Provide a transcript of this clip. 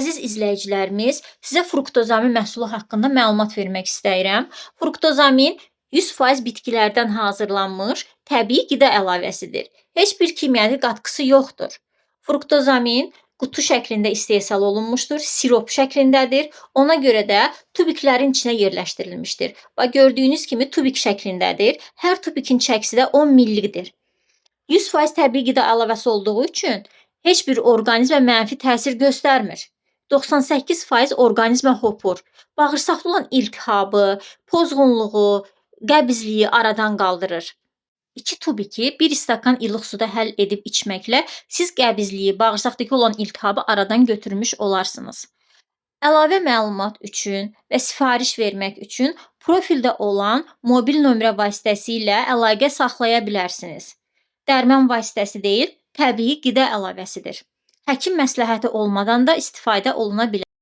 Əziz izləyicilərimiz, sizə fruktozamin məhsulu haqqında məlumat vermək istəyirəm. Fruktozamin 100% bitkilərdən hazırlanmış təbii qida əlavəsidir. Heç bir kimyəvi qatqısı yoxdur. Fruktozamin qutu şəklində istehsal olunmuşdur, sirop şəklindədir. Ona görə də tubiklərin içinə yerləşdirilmişdir. Bax, gördüyünüz kimi tubik şəklindədir. Hər tubikin çəkisi də 10 millidir. 100% təbii qida əlavəsi olduğu üçün heç bir orqanizmə mənfi təsir göstərmir. 98% orqanizmə hopur. Bağırsaqda olan iltihabı, pozğunluğu, qəbizliyi aradan qaldırır. 2 tubiki 1 stəkan ilıq suda həll edib içməklə siz qəbizliyi, bağırsaqdakı olan iltihabı aradan götürmüş olarsınız. Əlavə məlumat üçün və sifariş vermək üçün profildə olan mobil nömrə vasitəsilə əlaqə saxlaya bilərsiniz. Dərman vasitəsi deyil, təbii qida əlavəsidir. Həkim məsləhəti olmadan da istifadə oluna bilər.